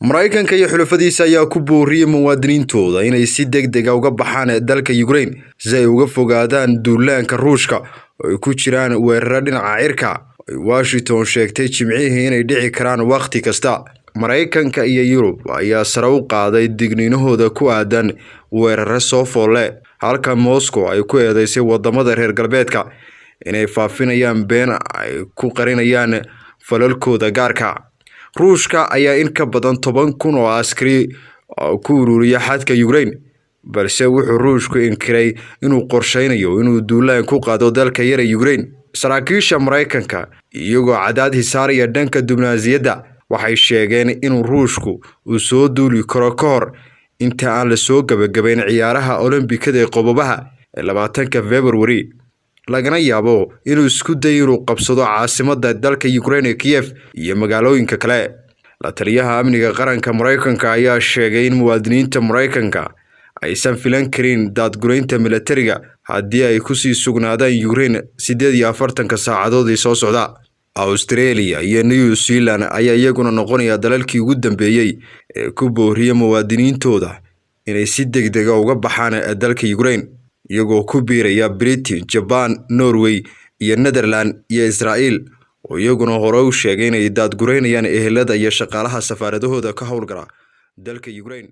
Maraykanka iyo xulafadiisa ayaa ku booriyey muwaadiniintooda inay si degdeg ah uga baxaan dalka Ukraine si ay uga fogaadaan duulaanka Ruushka oo ay ku jiraan weeraro dhinaca cirka. Ay Washington sheegtay Jimcihii inay dhici karaan wakhti kasta. Maraykanka iyo Yurub ayaa sare u qaaday digniinahooda ku aadan weeraro soo fool leh, halka Moscow ay ku eedeysay wadamada reer galbeedka inay faafinayaan been ay ku qarinayaan falalkooda gaarka. Ruushka ayaa in ka badan 10,000 oo askari ku ururiya xadka Ukraine, balse wuxuu Ruushku inkiray inuu qorsheynayo inuu duulaan ku qaado dalka yar ee Ukraine. Saraakiisha Maraykanka, iyagoo cadaadis saaraya dhanka diblomaasiyadda, waxay sheegeen inuu Ruushku uu soo duuli karo ka hor inta aan la soo gabagabayn ciyaaraha Olombikada ee Qobobaha ee 20-ka February, lagana yaabo inuu isku dayo inuu qabsado caasimadda dalka Ukraine ee Kiev iyo magaalooyinka kale. La taliyaha amniga qaranka Maraykanka ayaa sheegay in muwaadiniinta Maraykanka aysan filan karin daadgureynta militariga haddii ay kusii sugnaadaan Ukraine 48-ka saacadood ee soo socda. Australia iyo New Zealand ayaa iyaguna noqonaya dalalkii ugu dambeeyey ee ku booriyay muwaadiniintooda inay si degdeg ah uga baxaan dalka Ukraine, iyagoo ku biiraya Britain, Japan, Norway iyo Netherland iyo Israel oo iyaguna hore u sheegay inay daadgureynayaan ehelada iyo shaqaalaha safaaradahooda ka howlgala dalka Ukraine.